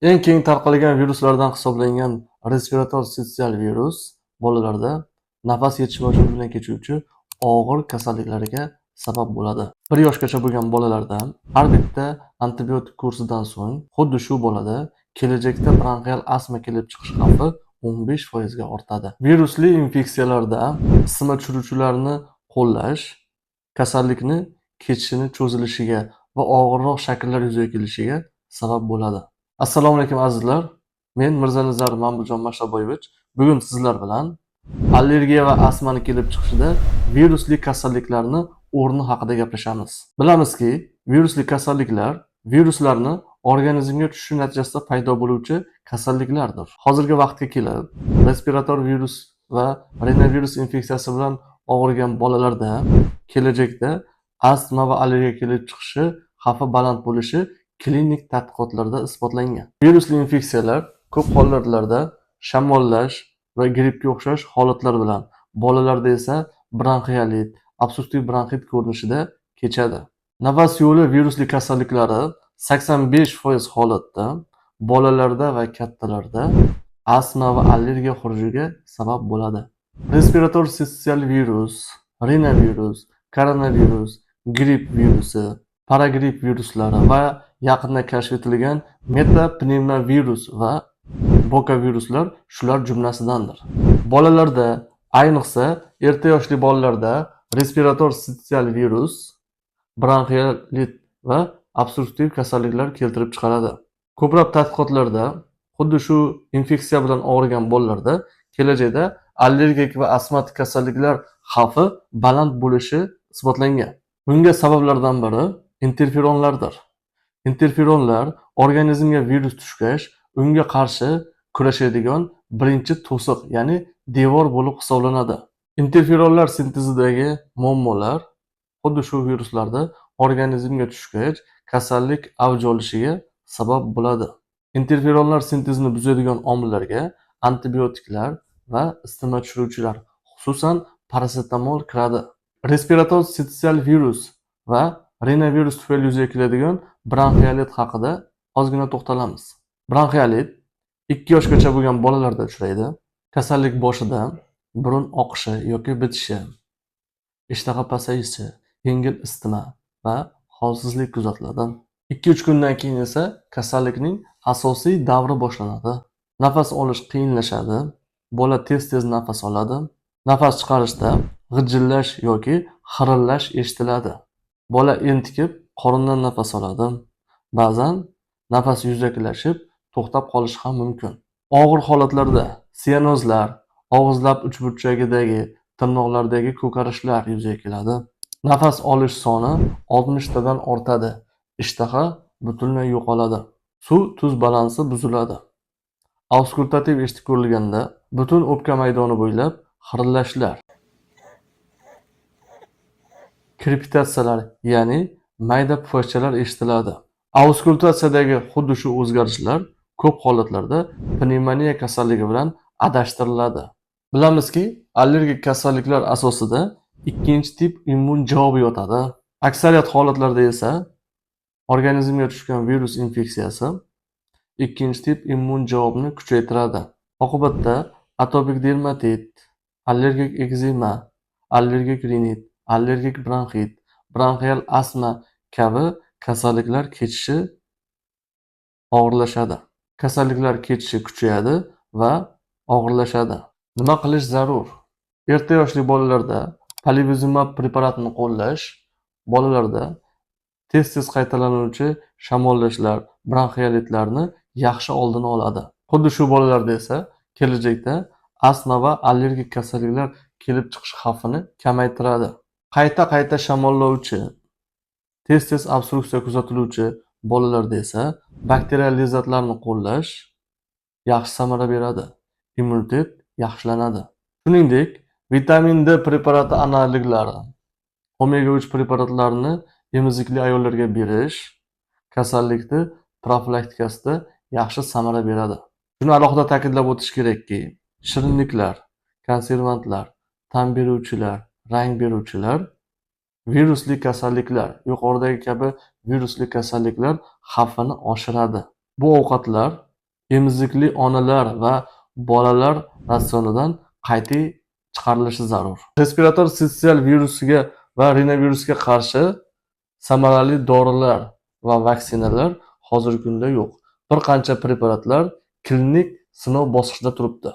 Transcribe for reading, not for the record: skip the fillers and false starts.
Eng keng tarqalgan viruslardan hisoblangan respirator sinsial virus bolalarda nafas yetishmovchiligi bilan kechuvchi og'ir kasalliklarga sabab bo'ladi. 1 yoshgacha bo'lgan bolalarda har bitta antibiotik kursidan so'ng xuddi shu bolada kelajakda bronxial astma kelib chiqish xavfi 15% ga ortadi. Virusli infeksiyalarda isitma tushiruvchilarni qo'llash kasallikni kechishini cho'zilishiga va og'irroq shakllar yuzaga kelishiga sabab bo'ladi. Assalomu alaykum, azizlar. Men Mirzanazar Mambujon Mashaboyevich. Bugun sizlar bilan allergiya va astmani kelib chiqishida virusli kasalliklarni o'rni haqida gaplashamiz. Bilamizki, virusli kasalliklar viruslarni organizmga tushishi natijasida paydo bo'luvchi kasalliklardir. Hozirgi vaqtga kelib respirator virus va rinovirus infeksiyasi bilan og'rigan bolalarda kelajakda astma va allergiya kelib chiqishi xavfi baland bo'lishi klinik tadqiqotlarda isbotlangan. Virusli infeksiyalar ko'p holatlarda shamollash va grippga o'xshash holatlar bilan, bolalarda esa bronxiolit, obstruktiv bronxit ko'rinishida kechadi. Nafas yo'li virusli kasalliklari 85% holatda bolalarda va kattalarda astma va allergiya xurujiga sabab bo'ladi. Respirator sinsial virus, rinovirus, koronavirus, gripp virusi, paragripp viruslari va yaqinda kashf etilgan metapnevmovirus va bokaviruslar shular jumlasidandir. Bolalarda, ayniqsa erta yoshli bolalarda respirator sinsial virus bronxiolit va obstruktiv kasalliklar keltirib chiqaradi. Ko'plab tadqiqotlarda xuddi shu infeksiya bilan og'rigan bolalarda kelajakda allergik va astmatik kasalliklar xavfi baland bo'lishi isbotlangan. Bunga sabablardan biri interferonlardir. Interferonlar organizmga virus tushgach, unga qarshi kurashadigan birinchi to'siq, ya'ni devor bo'lib hisoblanadi. Interferonlar sintezidagi muammolar xuddi shu viruslarda organizmga tushgach, kasallik avj olishiga sabab bo'ladi. Interferonlar sintezini buzadigan omillarga antibiotiklar va isitma tushiruvchilar, xususan parasetamol kiradi. Respirator sinsial virus va rinovirus tufayli yuzaga keladigan bronxiolit haqida ozgina to'xtalamiz. Bronxiolit 2 yoshgacha bo'lgan bolalarda uchraydi. Kasallik boshida burun oqishi yoki bitishi, ishtaha pasayishi, yengil isitma va holsizlik kuzatiladi. 2-3 kundan keyin esa kasallikning asosiy davri boshlanadi. Nafas olish qiyinlashadi, bola tez-tez nafas oladi, nafas chiqarishda g'ijillash yoki xirillash eshitiladi. Bola entikib, qorindan nafas oladi. Ba'zan nafas yuzakilashib, to'xtab qolishi ham mumkin. Og'ir holatlarda sianozlar, og'iz lab uchburchagidagi, tirnoqlardagi ko'karishlar yuzaga keladi. Nafas olish soni 60 tadan ortadi. Ishtaha butunlay yo'qoladi. Suv tuz balansi buziladi. Auskultativ eshitib ko'rilganda butun o'pka maydoni bo'ylab xirillashlar, krepitatsiyalar, ya'ni mayda pufakchalar eshitiladi. Auskultatsiyadagi xuddi shu o'zgarishlar ko'p holatlarda pnevmoniya kasalligi bilan adashtiriladi. Bilamizki, allergik kasalliklar asosida ikkinchi tip immun javobi yotadi. Aksariyat holatlarda esa organizmga tushgan virus infeksiyasi ikkinchi tip immun javobni kuchaytiradi. Oqibatda atopik dermatit, allergik ekzema, allergik rinit, allergik bronxit, bronxial astma kabi kasalliklar kechishi og'irlashadi. Kasalliklar kechishi kuchayadi va og'irlashadi. Nima qilish zarur? Erta yoshli bolalarda palivizumab preparatini qo'llash bolalarda tez-tez qaytalanuvchi shamollashlar, bronxiolitlarni yaxshi oldini oladi. Xuddi shu bolalarda esa kelajakda astma va allergik kasalliklar kelib chiqish xavfini kamaytiradi. Qayta-qayta shamollovchi, tez-tez obstruksiya kuzatiluvchi bolalarda esa bakterial lizatlarni qo'llash yaxshi samara beradi. Immunitet yaxshilanadi. Shuningdek, vitamin D preparati analoglari, omega 3 preparatlarini emizikli ayollarga berish kasallikni profilaktikasida yaxshi samara beradi. Shuni alohida ta'kidlab o'tish kerakki, shirinliklar, konservantlar, ta'm beruvchilar, rang beruvchilar virusli kasalliklar, yuqoridagi kabi virusli kasalliklar xavfini oshiradi. Bu ovqatlar Emizikli onalar va bolalar ratsionidan qat'iy chiqarilishi zarur. Respirator sinsial virusiga va rinovirusga qarshi samarali dorilar va vaksinalar hozirgi kunda yo'q. Bir qancha preparatlar klinik sinov bosqichida turibdi.